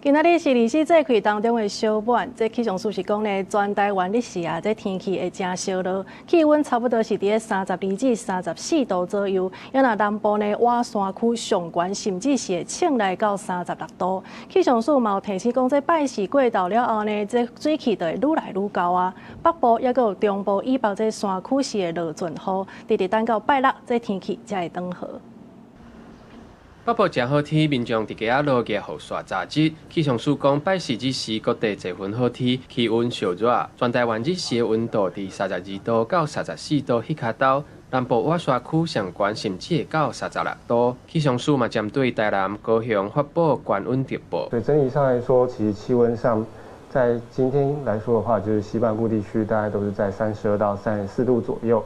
今仔日是二十四節氣當中的小滿，這氣象署是講呢，全台灣日時啊，這天氣會誠燒熱，氣溫差不多是佇咧32至34度左右。啊若南部呢，倚山區上懸，甚至是會衝來到36度。氣象署嘛有提醒講，這拜四過晝了後呢，這水汽就會愈來愈厚啊。北部抑閣有中部以北這山區是會落陣雨，直直等到拜六，這天氣才會轉好。北部誠好天，民眾佇街仔路舉雨傘遮日。氣象署講，拜四日時各地濟份好天，氣溫燒熱。全台灣日時的溫度佇32度到34度彼跤兜。南部倚山區上懸，甚至會到36度。氣象署嘛針對台南、高雄發布高溫特報。所以整體上來說，其實氣溫上，在今天來說的話，就是西半部地區大概都是在32到34度左右。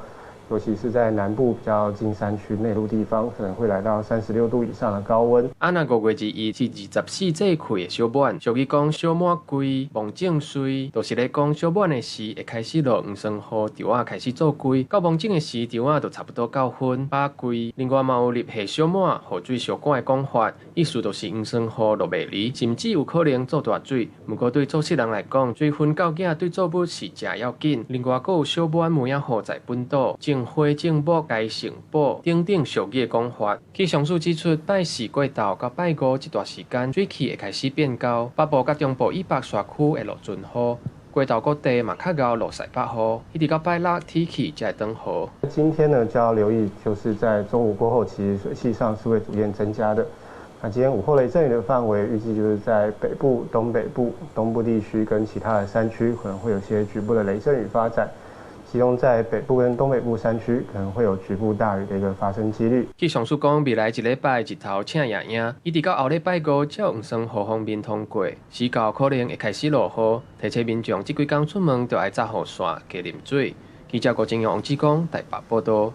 尤其是在南部比較近山區內陸地方，可能會來到36度以上的高溫。啊，若5月21是二十四節氣的小滿，俗語講小滿歸，芒種穗，就是咧講小滿的時會開始落黃霜雨，稻仔開始做歸；到芒種的時，稻仔就差不多到分飽歸。另外嘛有立夏小滿，雨水相趕的講法，意思就是黃霜雨落袂離，甚至有可能做大水。毋過對做事人來講，水分夠額對作物是誠要緊。另外，閣有小滿梅仔雨在本島，種花種木該成寶等等俗語的講法。氣象署指出，拜四過晝到拜五這段時間，水汽會開始變厚，北部佮中部以北山區會落陣雨，過晝各地嘛較𠢕落西北雨，一直到拜六天氣才會轉好。今天呢，就要留意，就是在中午過後，其實水汽上是會逐漸增加的。那今天午後雷陣雨的範圍，預計就是在北部、東北部、東部地區跟其他的山區，可能會有些局部的雷陣雨發展。其中在北部跟東北部山區可能會有局部大雨的一個發生幾率。氣象署講，未來一禮拜日頭請贏贏，一直到後禮拜五才有黃霜雨鋒面通過，時到可能會開始落雨。提醒民眾這幾工出門就愛紮雨傘、加啉水。記者郭正陽、王志剛台北報道。